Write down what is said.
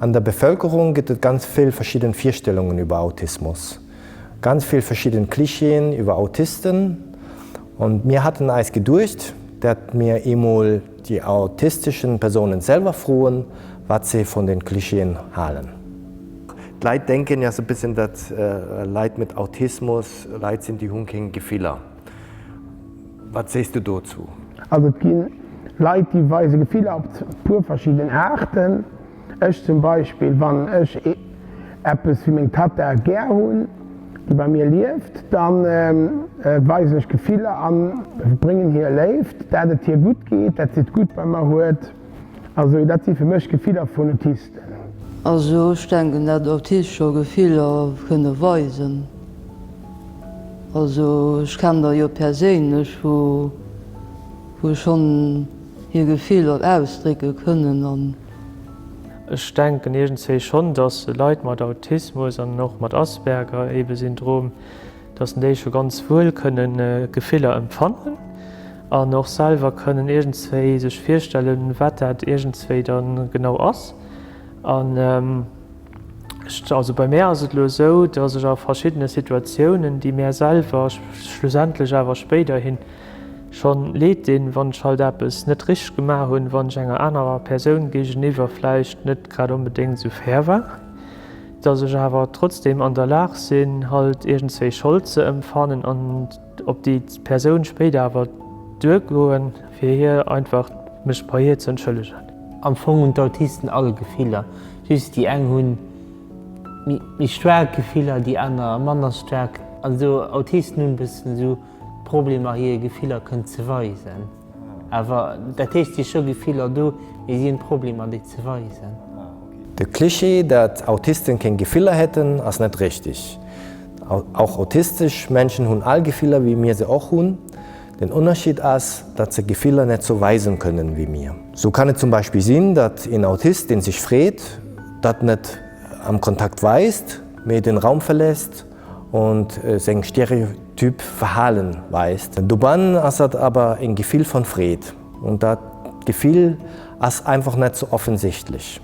An der Bevölkerung gëtt et ganz vill verschidden Virstellungen über Autismus. Ganz vill verschidden Klischeeën iwwer Autisten. Und mir hatten eis geduecht, dat mir eemol déi autisteschen Persounen selwer froen, wat se von den Klischeeën halen. D'Leit denken ja sou bëssen, dat Leit mit Autismus Leit sinn, déi hunn keng Gefiller. Wat sees du dozou? Also et gi Leit, déi weise Gefiller op puer verschidden Aarten. Ech zum Beispill, wann ech eppes wéi meng Tatta gär hunn, déi bei mir lieft, da weisen ech Gefiller an bréngen hir Léift, dat et hir gutt geet, dat si et gutt bei mer huet. Also dat si fir mech Gefiller vun Autisten. Also ech denken dat Autist scho Gefiller kënne weisen. Also ech kennen der jo perséinlech wou wou schonn hir Gefiller ausdrécke kënnen an. Ech denken iergendzwéi schonn, dass Leit mat Autismus an och mat Asperger ebe Syndrom, dass déi scho ganz wuel kënnen Gefiller empfannen an och selwer kënnen iergendzwéi sech virstellen, wat dat iergendzwéi da genau ass. An ech, also bei mär ass et elo esou, dass ech a verschiddene Situatiounen, déi mär selwer schlussendlech awer spéiderhin schonn leed dinn, wann ech halt eppes net richteg gemaach hunn, wann ech enger anerer Persoun géigeniwwer vläicht net grad onbedéngt esou fair war, dass ech awer trotzdem an der Lag sinn, halt iergendzwéi Schold ze empfannen an op déi Persoun spéider awer duergoen, fir hir einfach mech bei hir ze entschëllegen. Am Fong hunn d'Autisten all Gefiller, just déi eng hunn méi staark Gefiller, déi aner manner staark. Also Autisten hunn e bëssen esou Problemer hir Gefiller kënnen ze weisen. Awer dat heescht, si scho Gefiller do, mee si hunn Problemer déi ze weisen. De Klischee, dat Autisten keng Gefiller hätten, ass net richtig. Auch autistesch Menschen hunn all Gefiller wéi mir se och hunn. Den Ënnerscheed ass, dat se Gefiller net sou weisen kënnen wéi mir. Sou kann et zum Beispill sinn, dat een Autist, deen sech freet, dat net am Kontakt weist, mee den Raum verlässt und seng stereotyp Verhalen weist. Doban ass dat awer en Gefill von Freed und dat Gefill ass einfach net sou offensichtlech.